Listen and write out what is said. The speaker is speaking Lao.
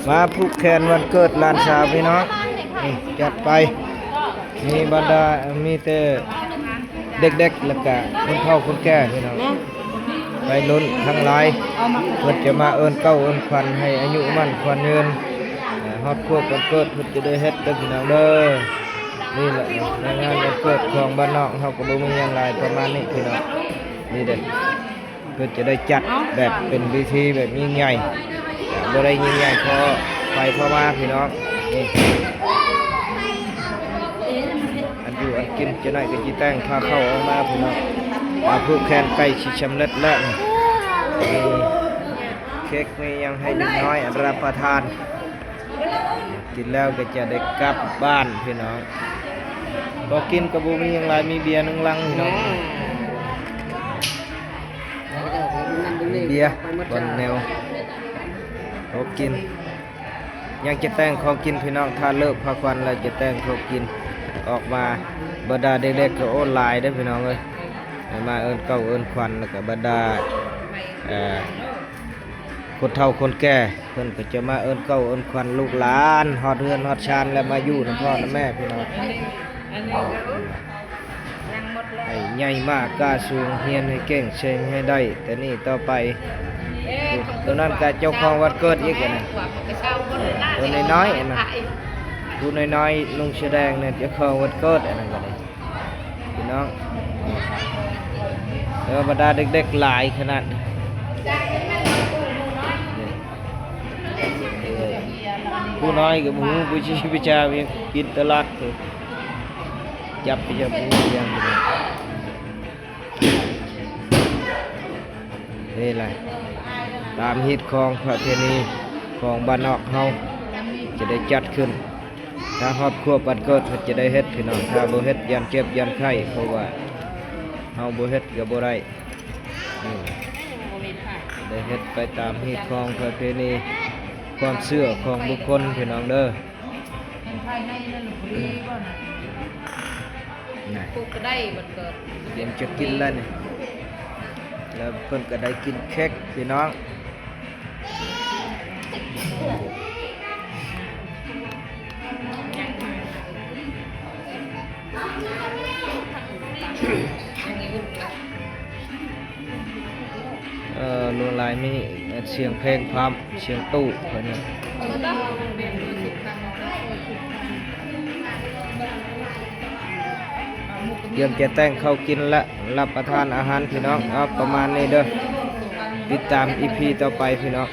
ມາຜູກແຂນວັນເກີດຫຼານສາວພີ່ນ້ອງ ນີ້ຈັດໄປ ມີບັນດາ ມີແຕ່ເດັກໆ ແລ້ວກະຄົນເຖົ້າຄົນແກ່ພີ່ນ້ອງ ໄປລຸ້ນທັງຫຼາຍ ເພິ່ນຈະມາເອີ້ນເກົ້າເອີ້ນຂວັນໃຫ້ອາຍຸໝັ້ນຂວັນຍືນ ຮອດຄວບວັນເກີດເພິ່ນຈະໄດ້ເຮັດເດີພີ່ນ້ອງເດີ. ນີ້ແຫຼະ ໃນງານວັນເກີດຂອງບ້ານນອກເຮົາກໍບໍ່ມີຫຍັງຫຼາຍ ປະມານນີ້ພີ່ນ້ອງ ນີ້ເດ້. ເພິ່ນຈະໄດ້ຈັດແບບເປັນເວທີແບບຍິ່ງໃຫຍ່ ບໍ່ໄດ້ຍິ່ງໃຫຍ່ພໍໄປພໍມາພີ່ນ້ອງ ນີ້ ອັນຢູ່ອັນກິນ ຈັກໜ້ອຍກໍຊິແຕ່ງພາເຂົ້າອອກມາພີ່ນ້ອງ ອາ ຜູກແຂນໃກ້ຊິສຳເລັດແລ້ວ ນີ້ ເຄັກມີຫຍັງໃຫ້ເດັກນ້ອຍຮັບປະທານ ກິນແລ້ວກໍຈະໄດ້ກັບບ້ານພີ່ນ້ອງ ກໍກິນກໍບໍ່ມີຫຍັງຫຼາຍ ມີເບຍໜຶ່ງລັງພີ່ນ້ອງ ເບຍ ບ່ອນແນວ ໂຕະກິນ ຍັງຈະແຕ່ງຂອງກິນພີ່ນ້ອງ ຖ້າເລີກພາຂວັນແລ້ວຈະແຕ່ງຂອງກິນອອກມາ ບັນດາເດັກໆກໍ ໂອ້ ຫຼາຍເດ້ພີ່ນ້ອງເອີຍ ມາເອີ້ນເກົ້າເອີ້ນຂວັນ ແລ້ວກໍບັນດາ ເອີ ຄົນເຖົ້າຄົນແກ່ ເພິ່ນກໍຈະມາເອີ້ນເກົ້າເອີ້ນຂວັນລູກຫຼານ ຮອດເຮືອນຮອດຊານແລ້ວ ມາຢູ່ນຳພໍ່ນຳແມ່ພີ່ນ້ອງ ໃຫ້ໃຫຍ່ມາກ້າສູງ ຮຽນໃຫ້ເກັ່ງ ເສັງໃຫ້ໄດ້ ແຕ່ນີ້ຕໍ່ໄປ ໂຕນັ້ນກໍເຈົ້າຂອງວັນເກີດອີກນະ ໂຕນ້ອຍໆ ອັນນັ້ນ ຜູ້ນ້ອຍໆ ນຸ່ງເສື້ອແດງນັ້ນ ເຈົ້າຂອງວັນເກີດ ອັນນັ້ນກໍໄດ້ ພີ່ນ້ອງ ແຕ່ວ່າບັນດາເດັກໆຫຼາຍຂະໜາດ ຜູ້ນ້ອຍກໍບໍ່ຮູ້ ຜູ້ຊີ້ໄປຈາ ກິນຕະຫຼາດ ຈັບໄປຈັບຜູ້ຢ່າງ ນີ້ແຫຼະ ຕາມຮີດຄອງປະເພນີຂອງບ້ານນອກເຮົາ ຈະໄດ້ຈັດຂຶ້ນ ຖ້າຮອດຄວບວັນເກີດເພິ່ນຈະໄດ້ເຮັດພີ່ນ້ອງ ຖ້າບໍ່ເຮັດຢ້ານເຈັບຢ້ານໄຂ້ ເພາະວ່າເຮົາບໍ່ເຮັດກໍບໍ່ໄດ້ ນີ້ ໄດ້ເຮັດໄປຕາມຮີດຄອງປະເພນີ ຄວາມເຊື່ອຂອງບຸກຄົນພີ່ນ້ອງເດີ ນະ ປູກກໍໄດ້ວັນເກີດ ຕຽມຈະກິນແລ້ວນີ້ ແລ້ວເພິ່ນກໍໄດ້ກິນເຄັກພີ່ນ້ອງ ເອີ ຫຼວງຫຼາຍມີສຽງເພງພ້ອມ ສຽງຕູ້ເພິ່ນ ຕຽມຈະແຕ່ງເຂົ້າກິນ ແລະ ຮັບປະທານອາຫານພີ່ນ້ອງ ເອົາ ປະມານນີ້ເດີ ຕິດຕາມອີພີຕໍ່ໄປພີ່ນ້ອງ.